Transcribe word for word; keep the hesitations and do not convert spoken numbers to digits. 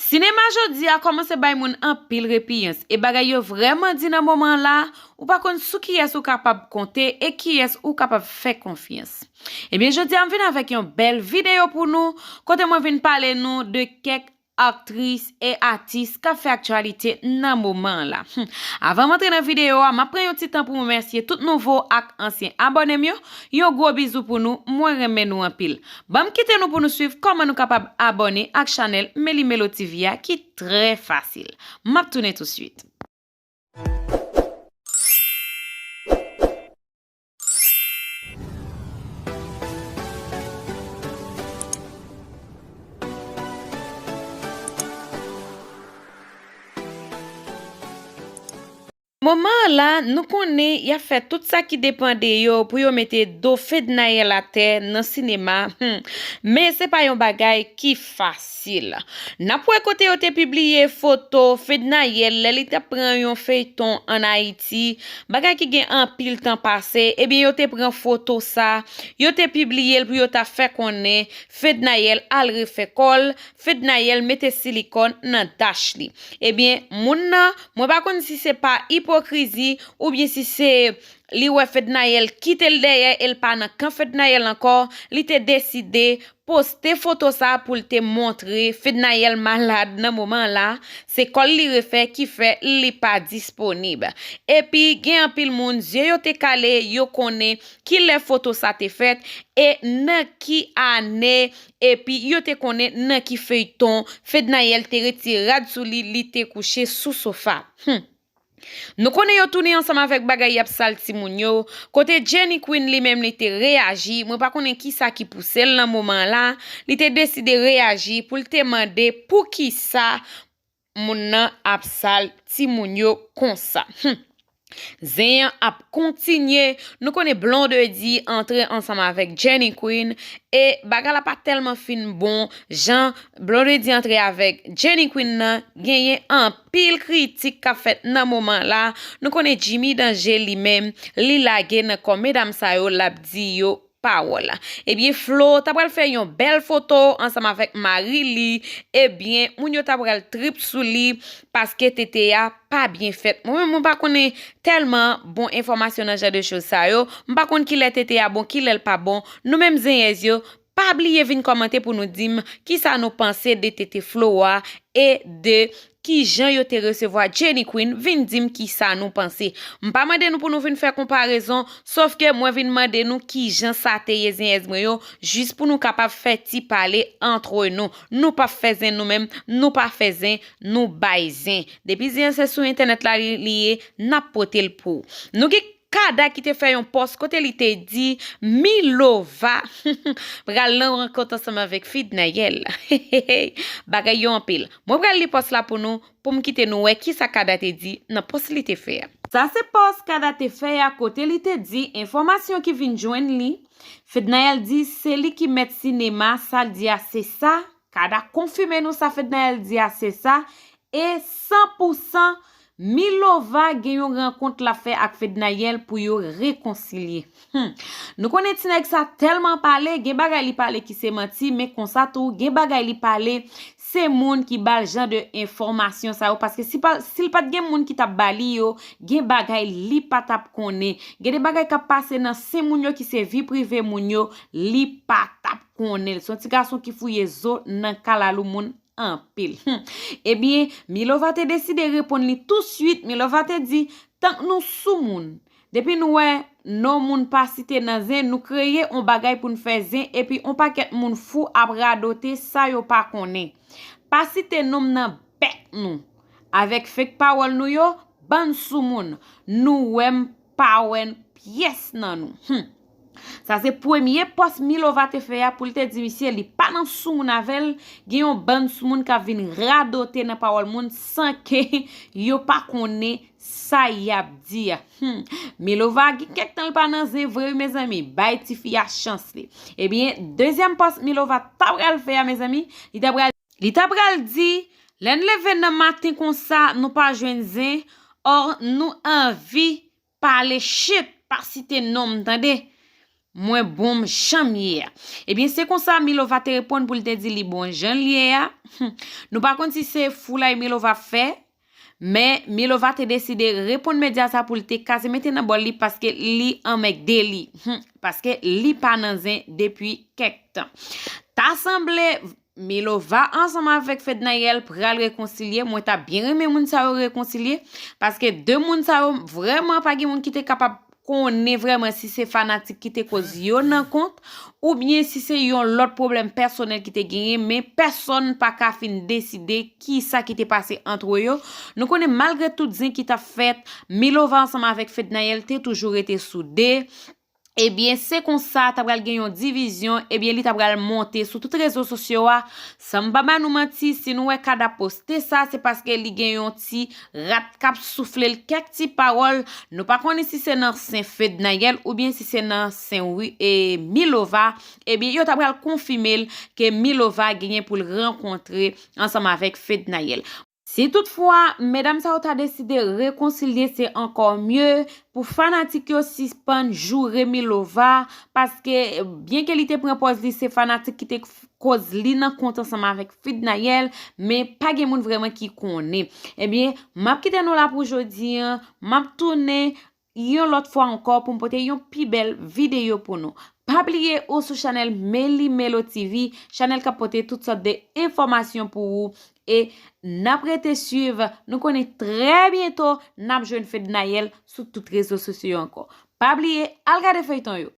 Sinema jodi a kòmanse bay moun anpil repiyans, e bagay yo vrèman di nan moman la, ou pa konn sou kiyès ou kapab konte e kiyès ou kapab fè konfyans. Ebyen, jodi a m vin avèk yon bèl videyo pou nou, kote mwen vin pale nou de kèk aktris e atis k ap fè aktyalite nan moman an la. Hmm. Avan m antre nan videyo a, m ap pran yon ti tan pou m remèsye tout nouvo ak ansyen abòne m yo. Yon gwo bizou pou nou, mwen renmen nou anpil. Ban m kite nou pou nou swiv kòman nou kapab abòne ak chanèl Meli Melo T V a ki trè fasil. M ap tounen tousuit. Moman an la, nou konnen y ap fè tout sa ki depann de yo pou yo mete do Fednaelle atè nan sinema, hmm, men se pa yon bagay ki fasil. N ap wè kote yo te pibliye foto Fednaelle lè li t ap pran yon feyton ann Ayiti, bagay ki gen anpil tan pase, ebyen yo te pran foto sa, yo te pibliye l pou yo ta fè konnen Fednaelle al refè kò l, Fednaelle mete silikòn nan dach li. Ebyen, moun nan, mwen pa konn si se pa ipokrizi oubyen si se li wè Fednaelle kite l dèyè e l pa nan kan Fednaelle ankò, li te deside poste foto sa pou l te montre Fednaelle malad nan moman la, se kò l li refè ki fè li pa disponib. Epi gen anpil moun, zye yo te kale, yo konnen kilè foto sa te fèt e nan ki ane, epi yo te konnen nan ki feyton Fednaelle te retire rad sou li, li te kouche sou sofa. Hmm. Nou konnen yo tounen ansanm avèk bagay y ap sal timoun yo, kote Jenny Queen li menm li te reyaji, mwen pa konnen kisa ki pouse l nan moman la, li te deside reyaji pou l te mande poukisa moun nan ap sal timoun yo konsa. Hmm. Zen an ap kontinye. Nou konnen Blondedy antre ansanm avèk Jenny Queen e bagay la pa tèlman fin bon jan Blondedy antre avèk Jenny Queen nan, genyen anpil kritik k ap fèt nan moman la. Nou konnen Jimmy Danger li menm, li lage nan kò medam sa yo, l ap di yo pawòl. Ebyen, Flo ta pral fè yon bèl foto ansanm avèk mari li. Ebyen, moun yo ta pral trip sou li paske tete a pa byen fèt. Mwen menm, mwen pa konnen tèlman bon enfòmasyon nan jan de choz sa yo. M pa konn kilè tete a bon, kilè l pa bon. Nou menm zenyèz yo, pa bliye vin kòmante pou nou di m kisa nou panse de tete Flo a e de kijan yo te resevwa Jenny Queen, vin di m kisa nou panse. M pa mande nou pou nou vin fè konparezon, sòf ke mwen vin mande nou kijan sa te ye, zenyèz mwen yo, jis pou nou kapab fè ti pale antre nou. Nou p ap fè zen nou menm, nou pa fè zen, nou bay zen. Depi zen an se sou entènèt la li, li ye, n ap pote l pou ou. Nou gen Kada ki te fè yon pòs kote li te di Milova pral nan rankont ansanm avèk Fednaelle. Bagay yo anpil. Mwen pral li pòs la pou nou, pou m kite nou wè kisa Kada te di nan pòs li te fè a. Sa se pòs Kada te fè a kote li te di enfòmasyon ki vin jwenn li. Fednaelle di se li ki mèt sinema, sa l di a se sa. Kada konfime nou sa Fednaelle di a se sa. E san pou san, Milova gen yon rankont l ap fè ak Fednaelle pou yo rekonsilye. Hmm. Nou konnen ti nèg sa tèlman pale, gen bagay li pale ki se manti, men konsa tou, gen bagay li pale, se moun ki ba l jan de enfòmasyon sa yo, paske si pa, si l pa t gen moun ki t ap ba li yo, gen bagay li pa t ap konnen. Gen de bagay k ap pase nan sen moun yo ki se vi prive moun yo, li pa t ap konnen l. Se yon ti gason ki fouye zo nan kalalou moun anpil. Hmm. Ebyen, Milova te deside reponn li touswit. Milova te di, tank nou sou moun, depi nou wè non moun pa site nan zen, nou kreye on bagay pou n fè zen, epi on pakèt moun fou ap radote sa yo pa konnen. Pa site non m nan bèk nou. Avèk fake pawòl nou yo, bann sou moun, nou wè m pa wè n pyès nan nou. Hmm. Sa se premye pòs Milova te fè a pou l te di misye li pa nan sou moun avè l, gen yon bann sou moun k ap vin radote nan pawòl moun san ke yo pa konnen sa y ap di a. Hmm. Milova gen kèk tan l pa nan zen vre wi mezanmi, bay tifi a chans li. Ebyen, dezyèm pòs Milova ta pral fè a mezanmi, li ta pral, li ta pral di, lè n leve nan maten konsa, nou pa jwenn zen, ò nou anvi pale shit, pa site non m tande. mwen bon m jan m ye a. Ebyen, se konsa Milova te reponn pou l te di li bon jan l ye a. Nou pa konn si se foulay Milova fè, men Milova te deside reponn medya sa pou l te kase mete nan bòl li paske li anmègde li. Hmm, paske li pa nan zen depi kèk tan. Ta sanble Milova ansanm avèk Fednaelle pral rekonsilye. Mwen ta byen renmen moun sa yo rekonsilye, paske de moun sa yo vrèman pa gen moun ki te kapab konnen vrèman si se fanatik ki te koz yo nan kont, oubyen si se yon lòt pwoblèm pèsonèl ki te genyen, men pèsonn pa ka fin deside kisa ki te pase antre yo. Nou konnen malgre tout zen ki t ap fèt, Milova ansanm avèk Fednaelle te toujou rete soude. Ebyen, se konsa, ta pral gen yon divizyon, ebyen, li ta pral monte sou tout rezo sosyo a. San m pa ba nou manti, si nou wè Kada poste sa, se paske li gen yon ti rat k ap soufle l kèk ti pawòl. Nou pa konnen si se nan sen Fednaelle oubyen si se nan sen wi, e, Milova. Ebyen, yo ta pral konfime l ke Milova genyen pou l rankontre ansanm avèk Fednaelle. Si toutfwa, medam sa yo ta deside rekonsilye, se ankò mye pou fanatik yo sispann joure Milova, paske byenke li te pran pòz li se fanatik ki te koz li nan kont ansanm avèk Fednaelle, men pa gen moun vrèman ki konnen. Ebyen, m ap kite nou la pou jodi a, m ap tounen yon lòt fwa ankò pou m pote yon pi bèl videyo pou nou. Pa bliye ou sou chanèl Meli Melo T V, chanèl k ap pote tout sòt de enfòmasyon pou ou. E n ap rete swiv, nou konnen trè byento n ap jwenn Fednaelle sou tout rezo sosyo yo ankò. Pa bliye, al gade feyton yo.